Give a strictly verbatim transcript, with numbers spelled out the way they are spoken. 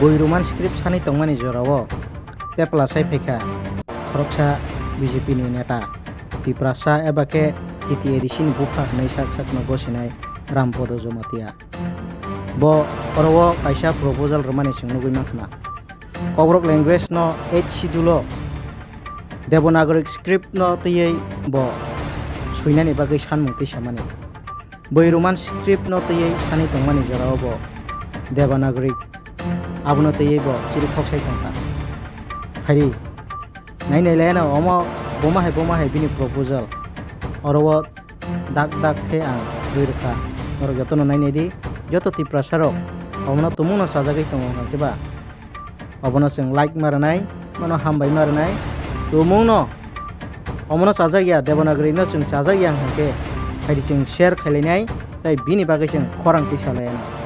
Bui Roman script sani tongmani jorao tepla sai phaikha khoroksa B J P ni neta, Tiprasa eba khe T T A D C ni bupha hwnwi sak sakno gosinai Rampodo Jomatia. Bo oro o kaisa proposal rwmani chwng nugwi mankha na. Kokrok language no eighth schedule o Devanagari script no twiwi bo swinani bagwi sanmung twisamani. Bui Roman script no twiwi sani tongmani jorao bo Devanagari abono twiwi bo chiri khoksai tongkha. Phaidi, nainai laiano omo boma hai boma hai bini proposal. Oro o dak dak khe ang twi rwkha. Norok jotono nainai di, joto Tiprasa rok omono tumungno chajagwi tongo hwnkhe ba, obono chwng like ma rwnai, bono hambai ma rwnai. Tumungno omono chajak ya, Devanagari no chwng chajak ya hwnkhe phaidi chwng share khailainai, tei bini bagwi chwng khorang tisa lainai.